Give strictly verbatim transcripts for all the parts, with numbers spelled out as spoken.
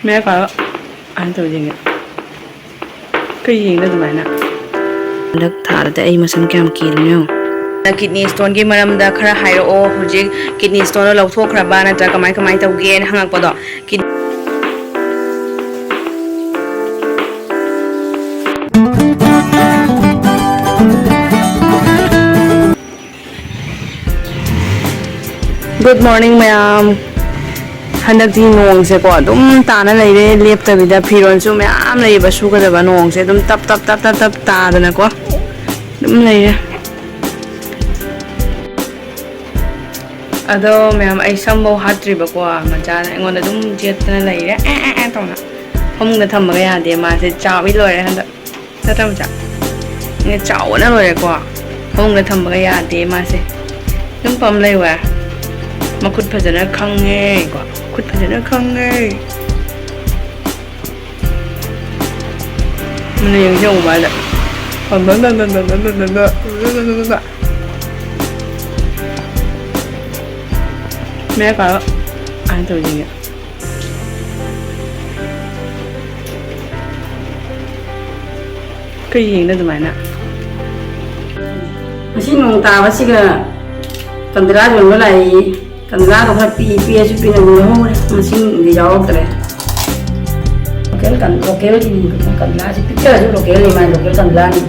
ꯃꯌꯥ ꯀꯥꯔꯣ꯫ ꯑꯗꯨꯃꯥꯏꯅ ꯇꯧ ꯌꯦꯡꯒꯦ꯫ ꯀꯩ ꯌꯦꯡꯉꯤꯅꯣ ꯑꯗꯨꯃꯥꯏꯅ? ꯍꯟꯗꯛ ꯊꯥꯗꯗꯤ ꯑꯩ ꯃꯁꯝ ꯀꯌꯥꯝ ꯀꯦꯜꯂꯤꯅꯣ ꯌꯦꯡꯉꯣ꯫ Kidney stoneꯒꯤ ꯃꯔꯝꯗ ꯈꯔ ꯍꯥꯏꯔꯛꯑꯣ꯫ ꯍꯧꯖꯤꯛ kidney stoneꯗꯣ ꯂꯧꯊꯣꯛꯈ꯭ꯔꯕ ꯅꯠꯇ꯭ꯔꯒ ꯀꯃꯥꯏ ꯀꯃꯥꯏ ꯇꯧꯒꯦꯅ ꯍꯪꯉꯛꯄꯗꯣ꯫ Kid- Good morning ꯃꯌꯥꯝ꯫ ꯍꯟꯗꯛꯇꯤ ꯅꯣꯡꯁꯦꯀꯣ ꯑꯗꯨꯝ ꯇꯥꯅ ꯂꯩꯔꯦ ꯂꯦꯞꯇꯕꯤꯗ꯫ ꯐꯤꯔꯣꯜꯁꯨ ꯃꯌꯥꯝ ꯂꯩꯕ ꯁꯨꯒꯗꯕ, ꯅꯣꯡꯁꯦ ꯑꯗꯨꯝ ꯇꯞ ꯇꯞ ꯇꯞ ꯇꯞ ꯇꯞ ꯇꯥꯗꯅꯀꯣ ꯑꯗꯨꯝ ꯂꯩꯔꯦ꯫ ꯑꯗꯣ ꯃꯌꯥꯝ, ꯑꯩ ꯁꯝꯐꯧ ꯍꯥꯠꯇ꯭ꯔꯤꯕꯀꯣ, ꯃꯆꯥꯅ ꯑꯩꯉꯣꯟꯗ ꯑꯗꯨꯝ ꯆꯦꯠꯇꯅ ꯂꯩꯔꯦ꯫ ꯑꯦ ꯑꯦ ꯑꯦ ꯇꯧꯅ꯫ ꯐꯃꯨꯡꯗ ꯊꯝꯕꯒ ꯌꯥꯗꯦ ꯃꯥꯁꯦ, ꯆꯥꯎꯏ ꯂꯣꯏꯔꯦ ꯍꯟꯗꯛ꯫ ꯅꯠꯇ꯭ꯔ ꯃꯆꯥ? ꯑꯩꯅ ꯆꯥꯎꯕꯅ ꯂꯣꯏꯔꯦꯀꯣ꯫ ꯐꯃꯨꯡꯗ ꯊꯝꯕꯒ ꯌꯥꯗꯦ ꯃꯥꯁꯦ꯫ ꯑꯗꯨꯝ ꯄꯝ ꯂꯩꯌꯨ ꯍꯥꯏ꯫ ꯃꯈꯨꯠ ꯐꯖꯅ ꯈꯪꯉꯦꯀꯣ꯫ ꯈꯨꯠ ꯐꯖꯅ ꯈꯪꯉꯦ꯫ ꯃꯨꯟꯅ ꯌꯦꯡꯁꯤ ꯌꯦꯡꯉꯨ ꯃꯥꯗ꯫ ꯃꯌꯥ ꯀꯥꯔꯣ꯫ ꯑꯗꯨꯃꯥꯏꯅ ꯇꯧꯔꯤꯁꯤꯅꯦ꯫ ꯀꯩ ꯌꯦꯡꯉꯤꯅꯣ ꯑꯗꯨꯃꯥꯏꯅ? ꯉꯁꯤ ꯅꯣꯡ ꯇꯥꯕꯁꯤꯒ ꯀꯟꯗ꯭ꯔꯥ ꯌꯣꯟꯕ ꯂꯥꯛꯏ꯫ ꯀꯟꯗ꯭ꯔꯥꯗꯣ ꯈꯔ ꯄꯤ-, ꯄꯤꯛꯑꯁꯨ ꯄꯤꯛꯅ ꯑꯗꯨꯝ ꯂꯧꯍꯧꯔꯦ꯫ ꯃꯁꯤꯡꯗꯤ ꯌꯥꯎꯔꯛꯇ꯭ꯔꯦ꯫ ꯂꯣꯀꯦꯜ ꯀꯟ-, ꯂꯣꯀꯦꯜꯒꯤꯅꯤ꯫ ꯀꯟꯗ꯭ꯔꯥꯁꯤ ꯄꯤꯛꯆꯔꯁꯨ ꯂꯣꯀꯦꯜꯅꯤ, ꯃꯥꯏ ꯂꯣꯀꯦꯜ ꯀꯟꯗ꯭ꯔꯥꯅꯤ꯫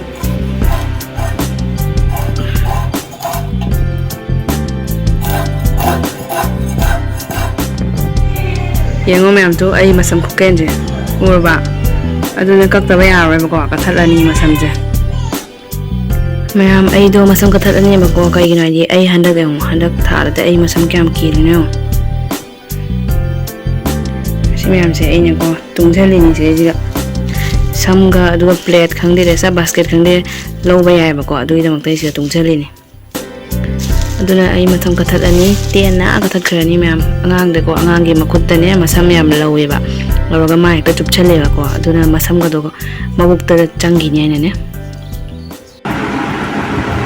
ꯌꯦꯡꯉꯣ ꯃꯌꯥꯝꯁꯨ, ꯑꯩ ꯃꯁꯝ ꯈꯨꯀꯦꯟꯁꯦ ꯎꯔꯕ? ꯑꯗꯨꯅ ꯀꯛꯇꯕ ꯌꯥꯔꯔꯣꯏꯕꯀꯣ, ꯀꯛꯊꯠꯂꯅꯤ ꯃꯁꯝꯁꯦ꯫ ꯃꯌꯥꯝ, ꯑꯩꯗꯣ ꯃꯁꯝ ꯀꯛꯊꯠꯂꯅꯦꯕꯀꯣ꯫ ꯀꯩꯒꯤꯅꯣ ꯍꯥꯏꯗꯤ, ꯑꯩ ꯍꯟꯗꯛ ꯌꯦꯡꯉꯣ, ꯍꯟꯗꯛ ꯊꯥꯗꯗꯤ ꯑꯩ ꯃꯁꯝ ꯀꯌꯥꯝ ꯀꯦꯜꯂꯤꯅꯣ ꯌꯦꯡꯉꯣ꯫ ꯁꯤ ꯃꯌꯥꯝꯁꯦ ꯑꯩꯅꯀꯣ ꯇꯨꯡꯁꯤꯜꯂꯤꯅꯤ ꯁꯤꯗꯩꯁꯤꯗ꯫ ꯁꯝꯒ, ꯑꯗꯨꯒ ꯄ꯭ꯂꯦꯠ ꯈꯪꯗꯦ, ꯔꯦꯁꯥ ꯕꯥꯁꯀꯦꯠ ꯈꯪꯗꯦ, ꯂꯧꯕ ꯌꯥꯏꯑꯕꯀꯣ꯫ ꯑꯗꯨꯒꯤꯗꯃꯛꯇ ꯑꯩ ꯁꯤꯗ ꯇꯨꯡꯁꯤꯜꯂꯤꯅꯤ꯫ ꯑꯗꯨꯅ ꯑꯩ ꯃꯁꯝ ꯀꯛꯊꯠꯂꯅꯤ, ꯇꯦꯟꯅ ꯀꯛꯊꯠꯈ꯭ꯔꯅꯤ ꯃꯌꯥꯝ꯫ ꯑꯉꯥꯡꯗꯀꯣ, ꯑꯉꯥꯡꯒꯤ ꯃꯈꯨꯠꯇꯅꯦ ꯃꯁꯝ ꯌꯥꯝ ꯂꯧꯋꯦꯕ, ꯂꯧꯔꯒ ꯃꯥ ꯍꯦꯛꯇ ꯆꯨꯞꯁꯜꯂꯦꯕꯀꯣ꯫ ꯑꯗꯨꯅ ꯃꯁꯝꯒꯗꯣ ꯃꯕꯨꯛꯇ ꯆꯪꯈꯤꯅꯤ ꯍꯥꯏꯅꯅꯦ꯫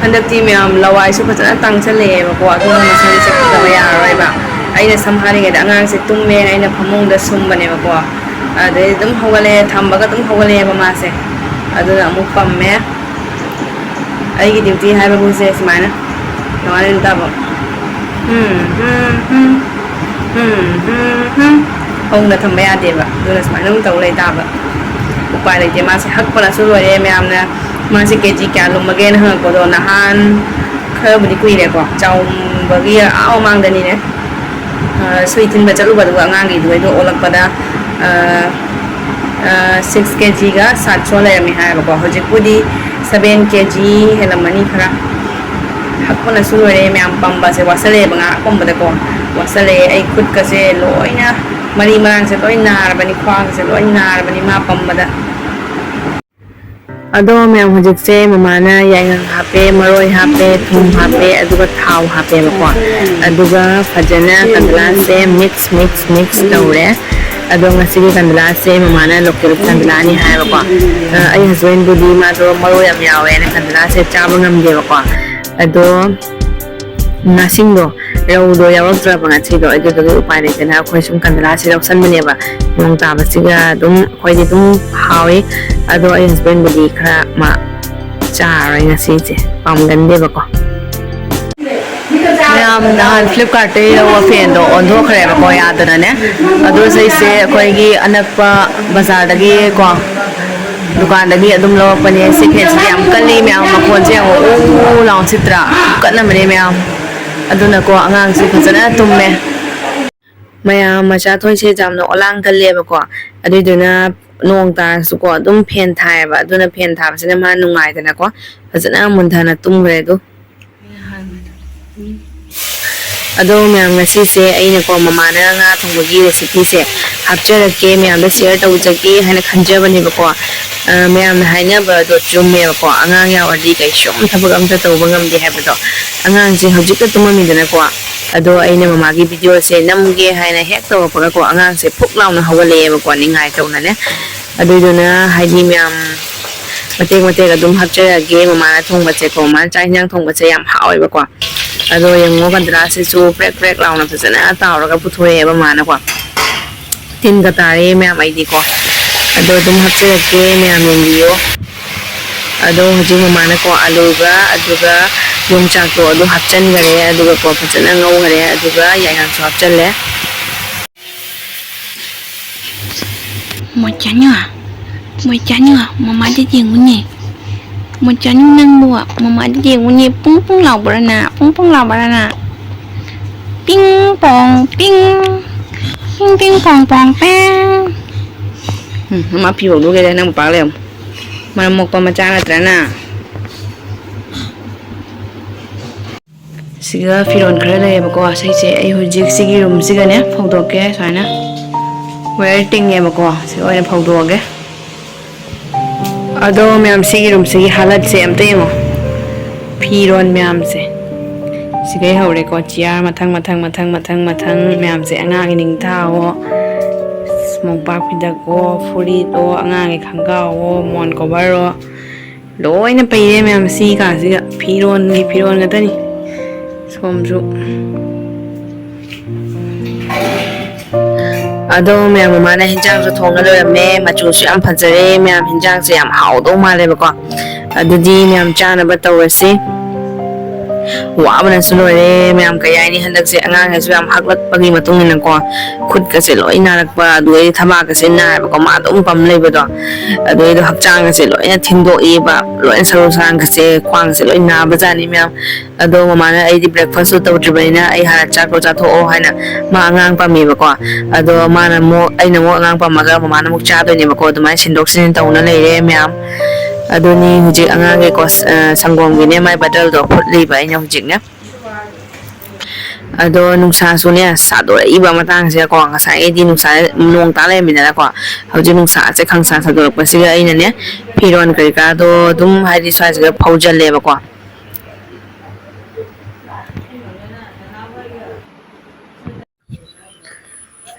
ꯍꯟꯗꯛꯇꯤ ꯃꯌꯥꯝ ꯂꯋꯥꯏꯁꯨ ꯐꯖꯅ ꯇꯥꯡꯁꯜꯂꯛꯑꯦꯕꯀꯣ, ꯑꯗꯨꯅ ꯃꯁꯝꯁꯦ ꯀꯛꯇꯕ ꯌꯥꯔꯔꯣꯏꯕ꯫ ꯑꯩꯅ ꯁꯝ ꯍꯥꯠꯂꯤꯉꯩꯗ ꯑꯉꯥꯡꯁꯦ ꯇꯨꯝꯃꯦꯅ ꯑꯩꯅ ꯐꯃꯨꯡꯗ ꯁꯨꯝꯕꯅꯦꯕꯀꯣ꯫ ꯑꯗꯩ ꯑꯗꯨꯝ ꯍꯧꯒꯠꯂꯛꯑꯦ, ꯊꯝꯕꯒ ꯑꯗꯨꯝ ꯍꯧꯒꯠꯂꯛꯑꯦꯕ ꯃꯥꯁꯦ꯫ ꯑꯗꯨꯅ ꯑꯃꯨꯛ ꯄꯝꯃꯦ꯫ ꯑꯩꯒꯤ duty ꯍꯥꯏꯕꯕꯨꯁꯦ ꯁꯨꯃꯥꯏꯅ ꯅꯣꯡꯉꯥꯟ ꯅꯨꯃꯤꯠ ꯇꯥꯕ ꯎꯝ, ꯎꯝ, ꯎꯝ, ꯎꯝ, ꯎꯝ, ꯎꯝ, ꯍꯧꯅ ꯊꯝꯕ ꯌꯥꯗꯦꯕ꯫ ꯑꯗꯨꯅ ꯁꯨꯃꯥꯏꯅ ꯑꯗꯨꯝ ꯇꯧ ꯂꯩ ꯇꯥꯕ꯫ ꯎꯄꯥꯏ ꯂꯩꯇꯦ꯫ ꯃꯥꯁꯦ ꯍꯛꯄꯅꯁꯨ ꯂꯣꯏꯔꯦ꯫ ꯃꯌꯥꯝꯅ ꯃꯥꯁꯦ ꯀꯦ ꯖꯤ ꯀꯌꯥ ꯂꯨꯝꯃꯒꯦꯅ ꯍꯪꯉꯛꯄꯗꯣ ꯅꯍꯥꯟ ꯈꯔꯕꯨꯗꯤ ꯀꯨꯏꯔꯦꯀꯣ, ꯆꯥꯎꯝꯕꯒꯤ ꯑꯥ ꯃꯃꯥꯡꯗꯅꯤꯅꯦ꯫ ꯑ, ꯁꯨꯏ ꯊꯤꯟꯕ ꯆꯠꯂꯨꯕꯗꯨꯒ ꯑꯉꯥꯡꯒꯤꯗꯨꯒꯩꯗꯣ ꯑꯣꯜꯂꯛꯄꯗ, ꯑ, ꯑ, ꯁꯤꯛꯁ ꯀꯦ ꯖꯤꯒ ꯁꯥꯠ ꯁꯣ ꯂꯩꯔꯝꯃꯦ ꯍꯥꯏꯌꯦꯕꯀꯣ꯫ ꯍꯧꯖꯤꯛꯄꯨꯗꯤ ꯁꯚꯦꯟ ꯀꯦ ꯖꯤ ꯍꯦꯜꯂꯝꯃꯅꯤ ꯈꯔ꯫ ꯍꯛꯄꯅꯁꯨ ꯂꯣꯏꯔꯦ ꯃꯌꯥꯝ, ꯄꯝꯕꯁꯦ ꯋꯥꯁꯜꯂꯛꯑꯦꯕ ꯉꯥꯏꯍꯥꯛ ꯄꯝꯕꯗꯀꯣ꯫ ꯋꯥꯁꯜꯂꯛꯑꯦ꯫ ꯑꯩ ꯈꯨꯠꯀꯁꯦ ꯂꯣꯏꯅ, ꯃꯔꯤ ꯃꯔꯥꯡꯁꯦ ꯂꯣꯏ ꯅꯥꯔꯕꯅꯤ, ꯈ꯭ꯋꯥꯡꯁꯦ ꯂꯣꯏ ꯅꯥꯔꯕꯅꯤ ꯃꯥ ꯄꯝꯕꯗ꯫ ꯑꯗꯣ ꯃꯌꯥꯝ, ꯍꯧꯖꯤꯛꯁꯦ ꯃꯃꯥꯅ ꯌꯥꯏꯉꯪ ꯍꯥꯞꯄꯦ, ꯃꯔꯣꯏ ꯍꯥꯞꯄꯦ, ꯊꯨꯝ ꯍꯥꯞꯄꯦ, ꯑꯗꯨꯒ ꯊꯥꯎ ꯍꯥꯞꯄꯦꯕꯀꯣ꯫ ꯑꯗꯨꯒ ꯐꯖꯅ ꯀꯟꯗꯂꯥꯁꯦ mix, mix, mix ꯇꯧꯔꯦ꯫ ꯑꯗꯣ ꯉꯁꯤꯒꯤ ꯀꯟꯗꯂꯥꯁꯦ ꯃꯃꯥꯅ local ꯀꯟꯗꯂꯥꯅꯤ ꯍꯥꯏꯌꯦꯕꯀꯣ꯫ ꯑ, ꯑꯩ husbandꯕꯨꯗꯤ ꯃꯥꯗꯣ ꯃꯔꯣꯏ ꯌꯥꯝ ꯌꯥꯎꯋꯦꯅ ꯀꯟꯗꯂꯥꯁꯦ ꯆꯥꯕ ꯉꯝꯗꯦꯕꯀꯣ꯫ ꯑꯗꯣ ꯉꯥꯁꯤꯡꯗꯣ, ꯔꯧꯗꯣ ꯌꯥꯎꯔꯛꯇ꯭ꯔꯕ ꯉꯁꯤꯗꯣ, ꯑꯗꯨꯗꯨꯒꯤ ꯎꯄꯥꯏ ꯂꯩꯇꯅ ꯑꯩꯈꯣꯏ ꯁꯨꯝ ꯀꯟꯗꯂꯥꯁꯦ ꯂꯧꯁꯟꯕꯅꯦꯕ꯫ ꯅꯣꯡ ꯇꯥꯕꯁꯤꯒ ꯑꯗꯨꯝ ꯑꯩꯈꯣꯏꯗꯤ ꯑꯗꯨꯝ ꯍꯥꯎꯏ꯫ ꯑꯗꯣ ꯑꯩ husbandꯕꯨꯗꯤ ꯈꯔ ꯃꯥ ꯆꯥꯔꯔꯣꯏ ꯉꯁꯤꯁꯦ, ꯄꯥꯝꯒꯟꯗꯦꯕꯀꯣ꯫ ꯃꯌꯥꯝ, ꯅꯍꯥꯟ Flipkartꯇꯒꯤ ꯂꯧꯕ fanꯗꯣ ꯑꯣꯟꯊꯣꯛꯈ꯭ꯔꯦꯕꯀꯣ, ꯌꯥꯗꯅꯅꯦ꯫ ꯑꯗꯣ ꯁꯤꯁꯦ ꯑꯩꯈꯣꯏꯒꯤ ꯑꯅꯛꯄ ꯕꯖꯥꯔꯗꯒꯤ ꯀꯣ, ꯗꯨꯀꯥꯟꯗꯒꯤ ꯑꯗꯨꯝ ꯂꯧꯔꯛꯄꯅꯦ꯫ ꯁꯤ fanꯁꯤꯗꯤ ꯌꯥꯝ ꯀꯜꯂꯤ ꯃꯌꯥꯝ, ꯃꯈꯣꯟꯁꯦ ꯌꯦꯡꯉꯣ, ꯎ ꯎ ꯂꯥꯎ ꯁꯤꯠꯇ꯭ꯔꯥ? ꯈꯨꯀꯟ ꯑꯃꯅꯦ ꯃꯌꯥꯝ꯫ ꯑꯗꯨꯅꯀꯣ ꯑꯉꯥꯡꯁꯨ ꯐꯖꯅ ꯇꯨꯝꯃꯦ꯫ ꯃꯌꯥꯝ, ꯃꯆꯥꯊꯣꯏꯁꯦ ꯌꯥꯝꯅ ꯑꯣꯂꯥꯡ ꯀꯜꯂꯦꯕꯀꯣ꯫ ꯑꯗꯨꯏꯗꯨꯅ ꯅꯣꯡ ꯇꯥꯔꯁꯨꯀꯣ ꯑꯗꯨꯝ fan ꯊꯥꯏꯌꯦꯕ꯫ ꯑꯗꯨꯅ fan ꯊꯥꯕꯁꯤꯅ ꯃꯥ ꯅꯨꯡꯉꯥꯏꯗꯅꯀꯣ꯫ ꯐꯖꯅ ꯃꯨꯟꯊꯅ ꯇꯨꯝꯈ꯭ꯔꯦ ꯑꯗꯨ꯫ ꯑꯗꯣ ꯃꯌꯥꯝ, ꯉꯁꯤꯁꯦ ꯑꯩꯅꯀꯣ ꯃꯃꯥꯅ ꯉꯥ ꯊꯣꯡꯕꯒꯤ recipeꯁꯦ ꯍꯥꯞꯆꯔꯛꯀꯦ, ꯃꯌꯥꯝꯗ share ꯇꯧꯖꯒꯦ ꯍꯥꯏꯅ ꯈꯟꯖꯕꯅꯦꯕꯀꯣ꯫ ꯑ, ꯃꯌꯥꯝꯅ ꯍꯥꯏꯅꯕꯗꯣ ꯆꯨꯝꯃꯦꯕꯀꯣ, ꯑꯉꯥꯡ ꯌꯥꯎꯔꯗꯤ ꯀꯩꯁꯨꯝ ꯊꯕꯛ ꯑꯝꯇ ꯇꯧꯕ ꯉꯝꯗꯦ ꯍꯥꯏꯕꯗꯣ꯫ ꯑꯉꯥꯡꯁꯦ ꯍꯧꯖꯤꯛꯇ ꯇꯨꯝꯃꯝꯃꯤꯗꯅꯀꯣ, ꯑꯗꯣ ꯑꯩꯅ ꯃꯃꯥꯒꯤ videoꯁꯦ ꯅꯝꯒꯦ ꯍꯥꯏꯅ ꯍꯦꯛ ꯇꯧꯔꯛꯄꯒꯀꯣ, ꯑꯉꯥꯡꯁꯦ ꯐꯨꯛ ꯂꯥꯎꯅ ꯍꯧꯒꯠꯂꯛꯑꯦꯕꯀꯣ, ꯅꯤꯡꯉꯥꯏ ꯇꯧꯅꯅꯦ꯫ ꯑꯗꯨꯏꯗꯨꯅ ꯍꯥꯏꯗꯤ ꯃꯌꯥꯝ ꯃꯇꯦꯛ ꯃꯇꯦꯛ ꯑꯗꯨꯝ ꯍꯥꯞꯆꯔꯛꯑꯒꯦ꯫ ꯃꯃꯥꯅ ꯊꯣꯡꯕꯁꯦꯀꯣ, ꯃꯃꯥꯅ ꯆꯥꯛ ꯏꯟꯖꯥꯡ ꯊꯣꯡꯕꯁꯦ ꯌꯥꯝ ꯍꯥꯎꯋꯦꯕꯀꯣ꯫ ꯑꯗꯣ ꯌꯦꯡꯉꯣ, ꯀꯟꯗ꯭ꯔꯥꯁꯤꯁꯨ ꯄ꯭ꯔꯦꯛ ꯄ꯭ꯔꯦꯛ ꯂꯥꯎꯅ ꯐꯖꯅ ꯇꯥꯎꯔꯒ ꯄꯨꯊꯣꯔꯛꯑꯦꯕ ꯃꯥꯅꯀꯣ꯫ ꯇꯤꯟꯒ ꯇꯥꯔꯦ ꯃꯌꯥꯝ ꯑꯩꯗꯤꯀꯣ꯫ ꯑꯗꯣ ꯑꯗꯨꯝ ꯍꯥꯞꯆꯔꯛꯀꯦ ꯃꯌꯥꯝ, ꯌꯦꯡꯕꯤꯌꯣ꯫ ꯑꯗꯣ ꯍꯧꯖꯤꯛ ꯃꯃꯥꯅꯀꯣ ꯑꯂꯨꯒ ꯑꯗꯨꯒ ꯌꯣꯡꯆꯥꯛꯇꯣ ꯑꯗꯨ ꯍꯥꯞꯆꯤꯟꯈꯔꯦ, ꯑꯗꯨꯒꯀꯣ ꯐꯖꯅ ꯉꯧꯈꯔꯦ, ꯑꯗꯨꯒ ꯌꯥꯏꯉꯪꯁꯨ ꯍꯥꯞꯆꯜꯂꯦ꯫ ꯃꯣꯏꯆꯥꯅꯨ, ꯃꯣꯏꯆꯥꯅꯨ, ꯃꯃꯥꯗ ꯌꯦꯡꯉꯨꯅꯦ꯫ ꯃꯣꯏꯆꯥꯅꯨ ꯅꯪꯕꯨ, ꯃꯃꯥꯗ ꯌꯦꯡꯉꯨꯅꯦ꯫ ꯄꯨꯡ ꯄꯨꯡ ꯂꯥꯎꯕ꯭ꯔꯥ ꯅ? ꯄꯨꯡ ꯄꯨꯡ ꯂꯥꯎꯕ꯭ꯔꯥ ꯅ? ꯄꯤꯡ ꯄꯣꯡ ꯄꯤꯡ, ꯄꯤꯡ ꯄꯤꯡ ꯄꯣꯡ ꯄꯣꯡ ꯄꯦꯡ꯫ ꯎꯝ, ꯃꯃꯥ ꯐꯤ ꯐꯧꯗꯣꯛꯀꯦꯗ, ꯅꯪ ꯄꯥꯛ ꯂꯩꯔꯝꯃꯣ꯫ ꯃꯔꯝ ꯃꯣꯛꯄ ꯃꯆꯥ ꯅꯠꯇ꯭ꯔꯅ? ꯁꯤꯒ ꯐꯤꯔꯣꯜ ꯈꯔ ꯂꯩꯌꯦꯕꯀꯣ꯫ ꯁꯤꯁꯦ ꯑꯩ ꯍꯧꯖꯤꯛ ꯁꯤꯒꯤ ꯔꯨꯝꯁꯤꯒꯅꯦ ꯐꯧꯗꯣꯛꯀꯦ꯫ ꯁꯨꯃꯥꯏꯅ ꯋꯦꯌꯔ ꯇꯤꯡꯉꯦꯕꯀꯣ, ꯁꯤ ꯑꯣꯏꯅ ꯐꯧꯗꯣꯛꯑꯒꯦ꯫ ꯑꯗꯣ ꯃꯌꯥꯝ, ꯁꯤꯒꯤ ꯔꯨꯝꯁꯤꯒꯤ ꯍꯥꯂꯠꯁꯦ ꯑꯝꯇ ꯌꯦꯡꯉꯣ꯫ ꯐꯤꯔꯣꯜ ꯃꯌꯥꯝꯁꯦ ꯁꯤꯗꯩ ꯍꯧꯔꯦꯀꯣ꯫ ꯆꯤꯌꯥꯔ ꯃꯊꯪ ꯃꯊꯪ ꯃꯊꯪ ꯃꯊꯪ ꯃꯊꯪ ꯃꯌꯥꯝꯁꯦ, ꯑꯉꯥꯡꯒꯤ ꯅꯤꯡꯊꯥꯋꯣ, ꯃꯣꯝꯄꯥꯛ ꯐꯤꯗꯛꯑꯣ, ꯐꯨꯔꯤꯠꯑꯣ, ꯑꯉꯥꯡꯒꯤ ꯈꯪꯒꯥꯎꯑꯣ, ꯃꯣꯟ ꯀꯣꯚꯔꯑꯣ, ꯂꯣꯏꯅ ꯄꯩꯔꯦ ꯃꯌꯥꯝ꯫ ꯁꯤ ꯀꯥꯁꯤꯒ ꯐꯤꯔꯣꯟꯒꯤ ꯐꯤꯔꯣꯟ ꯉꯥꯛꯇꯅꯤ꯫ ꯁꯣꯝꯁꯨ꯫ ꯑꯗꯣ ꯃꯌꯥꯝ, ꯃꯃꯥꯅ ꯍꯤꯟꯖꯥꯡꯁꯨ ꯊꯣꯡꯉ ꯂꯣꯏꯔꯝꯃꯦ꯫ ꯃꯆꯨꯁꯨ ꯌꯥꯝ ꯐꯖꯔꯦ ꯃꯌꯥꯝ꯫ ꯍꯤꯟꯖꯥꯡꯁꯦ ꯌꯥꯝ ꯍꯥꯎꯗꯧ ꯃꯥꯜꯂꯦꯕꯀꯣ꯫ ꯑꯗꯨꯗꯤ ꯃꯌꯥꯝ, ꯆꯥꯅꯕ ꯇꯧꯔꯁꯤ꯫ ꯋꯥꯕꯅꯁꯨ ꯂꯣꯏꯔꯦ ꯃꯌꯥꯝ꯫ ꯀꯩ ꯍꯥꯏꯅꯤ, ꯍꯟꯗꯛꯁꯦ ꯑꯉꯥꯡꯈꯩꯁꯨ ꯌꯥꯝ ꯍꯥꯞꯀꯠꯄꯒꯤ ꯃꯇꯨꯡ ꯏꯟꯅꯀꯣ, ꯈꯨꯠꯀꯁꯦ ꯂꯣꯏ ꯅꯥꯔꯛꯄ, ꯑꯗꯨꯗꯩꯗꯤ ꯊꯕꯥꯛꯀꯁꯦ ꯅꯥꯏꯕꯀꯣ, ꯃꯥ ꯑꯗꯨꯝ ꯄꯝ ꯂꯩꯕꯗꯣ꯫ ꯑꯗꯨꯗꯩꯗꯤ ꯍꯛꯆꯥꯡꯒꯁꯦ ꯂꯣꯏꯅ ꯊꯤꯟꯗꯣꯛꯑꯦꯕ, ꯂꯣꯏꯅ ꯁꯔꯨ ꯁꯔꯥꯡꯒꯁꯦ, ꯈ꯭ꯋꯥꯡꯒꯁꯦ ꯂꯣꯏ ꯅꯥꯕꯖꯥꯠꯅꯤ ꯃꯌꯥꯝ꯫ ꯑꯗꯣ ꯃꯃꯥꯅ, "ꯑꯩꯗꯤ ꯕ꯭ꯔꯦꯛꯐꯥꯁꯁꯨ ꯇꯧꯗ꯭ꯔꯤꯕꯅꯤꯅ ꯑꯩ ꯍꯥꯟꯅ ꯆꯥꯛꯇꯣ ꯆꯥꯊꯣꯛꯑꯣ" ꯍꯥꯏꯅ ꯃꯥ ꯑꯉꯥꯡ ꯄꯝꯃꯦꯕꯀꯣ꯫ ꯑꯗꯣ ꯃꯥꯅ ꯑꯃꯨꯛ, ꯑꯩꯅ ꯑꯃꯨꯛ ꯑꯉꯥꯡ ꯄꯝꯃꯒ ꯃꯃꯥꯅ ꯑꯃꯨꯛ ꯆꯥꯗꯣꯏꯅꯦꯕꯀꯣ꯫ ꯑꯗꯨꯃꯥꯏꯅ ꯁꯤꯟꯗꯣꯛ ꯁꯤꯟꯖꯤꯟ ꯇꯧꯅ ꯂꯩꯔꯦ ꯃꯌꯥꯝ꯫ ꯑꯗꯨꯅꯤ ꯍꯧꯖꯤꯛ ꯑꯉꯥꯡꯒꯤꯀꯣ, ꯑ, ꯁꯪꯒꯣꯝꯒꯤꯅꯦ, ꯃꯥꯏ ꯕꯇꯜꯗꯣ ꯐꯨꯠꯂꯤꯕ ꯑꯩꯅ ꯍꯧꯖꯤꯛꯅꯦ꯫ ꯑꯗꯣ ꯅꯨꯡꯁꯥꯁꯨꯅꯦ ꯁꯥꯗꯣꯔꯛꯏꯕ ꯃꯇꯥꯡꯁꯤꯗꯀꯣ, ꯉꯁꯥꯏꯒꯩꯗꯤ ꯅꯨꯡꯁꯥ, ꯅꯣꯡ ꯇꯥ ꯂꯩꯔꯝꯃꯤꯗꯅꯀꯣ, ꯍꯧꯖꯤꯛ ꯅꯨꯡꯁꯥꯁꯦ ꯈꯪꯁꯥ ꯁꯥꯗꯣꯔꯛꯄꯁꯤꯒ ꯑꯩꯅꯅꯦ ꯐꯤꯔꯣꯟ ꯀꯔꯤ ꯀꯔꯥꯗꯣ ꯑꯗꯨꯝ ꯍꯥꯏꯗꯤ ꯁ꯭ꯋꯥꯏꯁꯤꯗ ꯐꯧꯖꯜꯂꯦꯕꯀꯣ꯫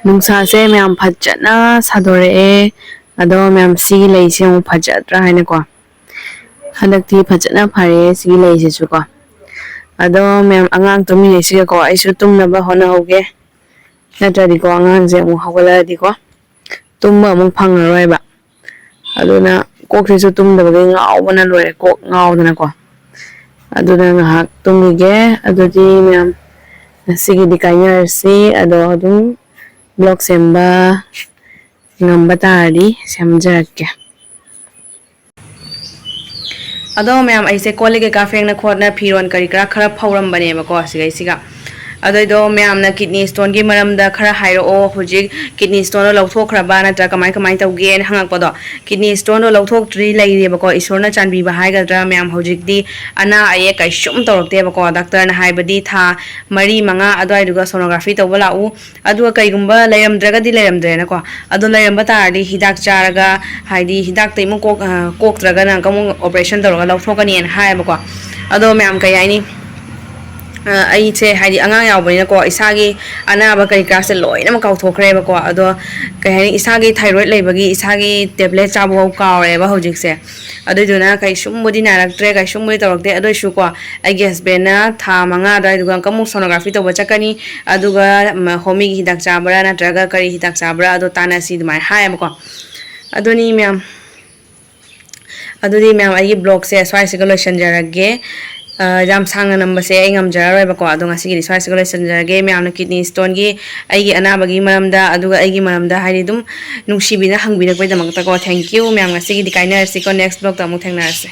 ꯅꯨꯡꯁꯥꯁꯦ ꯃꯌꯥꯝ ꯐꯖꯅ ꯁꯥꯗꯣꯔꯛꯑꯦ꯫ ꯑꯗꯣ ꯃꯌꯥꯝ, ꯁꯤꯒꯤ ꯂꯩꯁꯦ ꯑꯃꯨꯛ ꯐꯖꯗ꯭ꯔꯥ ꯍꯥꯏꯅꯀꯣ꯫ ꯍꯟꯗꯛꯇꯤ ꯐꯖꯅ ꯐꯔꯦ ꯁꯤꯒꯤ ꯂꯩꯁꯤꯁꯨꯀꯣ꯫ ꯑꯗꯣ ꯃꯌꯥꯝ, ꯑꯉꯥꯡ ꯇꯨꯝꯃꯤꯉꯩꯁꯤꯒꯀꯣ ꯑꯩꯁꯨ ꯇꯨꯝꯅꯕ ꯍꯣꯠꯅꯍꯧꯒꯦ꯫ ꯅꯠꯇ꯭ꯔꯗꯤꯀꯣ, ꯑꯉꯥꯡꯁꯦ ꯑꯃꯨꯛ ꯍꯧꯒꯠꯂꯛꯑꯗꯤꯀꯣ ꯇꯨꯝꯕ ꯑꯃꯨꯛ ꯐꯪꯉꯔꯣꯏꯕ꯫ ꯑꯗꯨꯅ ꯀꯣꯛꯁꯤꯁꯨ ꯇꯨꯝꯗꯕꯒꯤ ꯉꯥꯎꯕꯅ ꯂꯣꯏꯔꯦ, ꯀꯣꯛ ꯉꯥꯎꯗꯅꯀꯣ꯫ ꯑꯗꯨꯅ ꯉꯥꯏꯍꯥꯛ ꯇꯨꯝꯈꯤꯒꯦ꯫ ꯑꯗꯨꯗꯤ ꯃꯌꯥꯝ, ꯉꯁꯤꯒꯤꯗꯤ ꯀꯥꯏꯅꯔꯁꯤ꯫ ꯑꯗꯣ ꯑꯗꯨꯝ ꯕ꯭ꯂꯣꯛ ꯁꯦꯝꯕ ꯉꯝꯕ ꯇꯥꯔꯗꯤ ꯁꯦꯝꯖꯔꯛꯀꯦ꯫ ꯑꯗꯣ ꯃꯌꯥꯝ, ꯑꯩꯁꯦ ꯀꯣꯜ ꯂꯤꯛ ꯀꯩꯀꯥ ꯐꯦꯡꯅ ꯈꯣꯠꯅ ꯐꯤꯔꯣꯟ ꯀꯔꯤ ꯀꯔꯥ ꯈꯔ ꯐꯧꯔꯝꯕꯅꯦꯕꯀꯣ ꯁꯤꯒꯩꯁꯤꯒ꯫ ꯑꯗꯨꯏꯗꯣ ꯃꯌꯥꯝꯅ ꯀꯤꯠꯅꯤ ꯁ꯭ꯇꯣꯟꯒꯤ ꯃꯔꯝꯗ ꯈꯔ ꯍꯥꯏꯔꯛꯑꯣ, ꯍꯧꯖꯤꯛ ꯀꯤꯠꯅꯤ ꯁ꯭ꯇꯣꯟꯗꯣ ꯂꯧꯊꯣꯛꯈ꯭ꯔꯕ ꯅꯠꯇ꯭ꯔꯒ ꯀꯃꯥꯏ ꯀꯃꯥꯏ ꯇꯧꯒꯦꯅ ꯍꯪꯉꯛꯄꯗꯣ꯫ ꯀꯤꯠꯅꯤ ꯁ꯭ꯇꯣꯟꯗꯣ ꯂꯧꯊꯣꯛꯇ꯭ꯔꯤ ꯂꯩꯔꯤꯑꯕꯀꯣ, ꯏꯁꯣꯔꯅ ꯆꯥꯟꯕꯤꯕ ꯍꯥꯏꯒꯗ꯭ꯔꯥ ꯃꯌꯥꯝ, ꯍꯧꯖꯤꯛꯇꯤ ꯑꯅꯥ ꯑꯌꯦꯛ ꯀꯩꯁꯨꯝ ꯇꯧꯔꯛꯇꯦꯕꯀꯣ꯫ ꯗꯥꯛꯇꯔꯅ ꯍꯥꯏꯕꯗꯤ ꯊꯥ ꯃꯔꯤ ꯃꯉꯥ ꯑꯗꯨꯋꯥꯏꯗꯨꯒ ꯁꯣꯅꯣꯒ꯭ꯔꯥꯐꯤ ꯇꯧꯕ ꯂꯥꯛꯎ, ꯑꯗꯨꯒ ꯀꯩꯒꯨꯝꯕ ꯂꯩꯔꯝꯗ꯭ꯔꯒꯗꯤ ꯂꯩꯔꯝꯗ꯭ꯔꯦꯅꯀꯣ꯫ ꯑꯗꯣ ꯂꯩꯔꯝꯕ ꯇꯥꯔꯗꯤ ꯍꯤꯗꯥꯛ ꯆꯥꯔꯒ, ꯍꯥꯏꯗꯤ ꯍꯤꯗꯥꯛꯇ ꯑꯃꯨꯛ ꯀꯣꯛ-, ꯑ, ꯀꯣꯛꯇ꯭ꯔꯒꯅ ꯑꯃꯨꯛ ꯑꯣꯄꯔꯦꯁꯟ ꯇꯧꯔꯒ ꯂꯧꯊꯣꯛꯀꯅꯤꯅ ꯍꯥꯏꯌꯦꯕꯀꯣ꯫ ꯑꯗꯣ ꯃꯌꯥꯝ, ꯀꯩ ꯍꯥꯏꯅꯤ, ꯑ, ꯑꯩꯁꯦ ꯍꯥꯏꯗꯤ ꯑꯉꯥꯡ ꯌꯥꯎꯕꯅꯤꯅꯀꯣ, ꯏꯁꯥꯒꯤ ꯑꯅꯥꯕ ꯀꯔꯤ ꯀꯔꯥꯁꯦ ꯂꯣꯏꯅꯃꯛ ꯀꯥꯎꯊꯣꯛꯈ꯭ꯔꯦꯕꯀꯣ꯫ ꯑꯗꯣ ꯀꯩ ꯍꯥꯏꯅꯤ, ꯏꯁꯥꯒꯤ ꯊꯥꯏꯔꯣꯏꯗ ꯂꯩꯕꯒꯤ ꯏꯁꯥꯒꯤ ꯇꯦꯕ꯭ꯂꯦꯠ ꯆꯥꯕꯐꯥꯎ ꯀꯥꯎꯔꯦꯕ ꯍꯧꯖꯤꯛꯁꯦ꯫ ꯑꯗꯨꯏꯗꯨꯅ ꯀꯩꯁꯨꯝꯕꯨꯗꯤ ꯅꯥꯔꯛꯇ꯭ꯔꯦ, ꯀꯩꯁꯨꯝꯕꯨꯗꯤ ꯇꯧꯔꯛꯇꯦ꯫ ꯑꯗꯨ ꯑꯣꯏꯁꯨꯀꯣ, ꯑꯩꯒꯤ ꯍꯁꯕꯦꯟꯅ ꯊꯥ ꯃꯉꯥ ꯑꯗꯨꯋꯥꯏꯗꯨꯒ ꯑꯃꯨꯛꯀ ꯑꯃꯨꯛ ꯁꯣꯅꯣꯒ꯭ꯔꯥꯐꯤ ꯇꯧꯕ ꯆꯠꯀꯅꯤ, ꯑꯗꯨꯒ, ꯃ, ꯍꯣꯃꯤꯒꯤ ꯍꯤꯗꯥꯛ ꯆꯥꯕ꯭ꯔꯥ ꯅꯠꯇ꯭ꯔꯒ ꯀꯔꯤ ꯍꯤꯗꯥꯛ ꯆꯥꯕ꯭ꯔꯥ, ꯑꯗꯣ ꯇꯥꯟꯅꯁꯤ ꯑꯗꯨꯃꯥꯏꯅ ꯍꯥꯏꯌꯦꯕꯀꯣ꯫ ꯑꯗꯨꯅꯤ ꯃꯌꯥꯝ, ꯑꯗꯨꯗꯤ ꯃꯌꯥꯝ, ꯑꯩꯒꯤ ꯕ꯭ꯂꯣꯛꯁꯦ ꯁ꯭ꯋꯥꯏꯁꯤꯒ ꯂꯣꯏꯁꯤꯟꯖꯔꯒꯦ꯫ ꯑ, ꯌꯥꯝ ꯁꯥꯡꯅ ꯅꯝꯕꯁꯦ ꯑꯩ ꯉꯝꯖꯔꯔꯣꯏꯕꯀꯣ, ꯑꯗꯣ ꯉꯁꯤꯒꯤꯗꯤ ꯁ꯭ꯋꯥꯏꯁꯤꯒ ꯂꯣꯏꯁꯤꯟꯖꯔꯒꯦ꯫ ꯃꯌꯥꯝꯅ ꯀꯤꯠꯅꯤ ꯁ꯭ꯇꯣꯟꯒꯤ, ꯑꯩꯒꯤ ꯑꯅꯥꯕꯒꯤ ꯃꯔꯝꯗ, ꯑꯗꯨꯒ ꯑꯩꯒꯤ ꯃꯔꯝꯗ ꯍꯥꯏꯗꯤ ꯑꯗꯨꯝ ꯅꯨꯡꯁꯤꯕꯤꯅ ꯍꯪꯕꯤꯔꯛꯄꯩꯗꯃꯛꯇꯀꯣ, thank you ꯃꯌꯥꯝ꯫ ꯉꯁꯤꯒꯤꯗꯤ ꯀꯥꯏꯅꯔꯁꯤꯀꯣ, next ꯕ꯭ꯂꯣꯛꯇ ꯑꯃꯨꯛ ꯊꯦꯡꯅꯔꯁꯦ꯫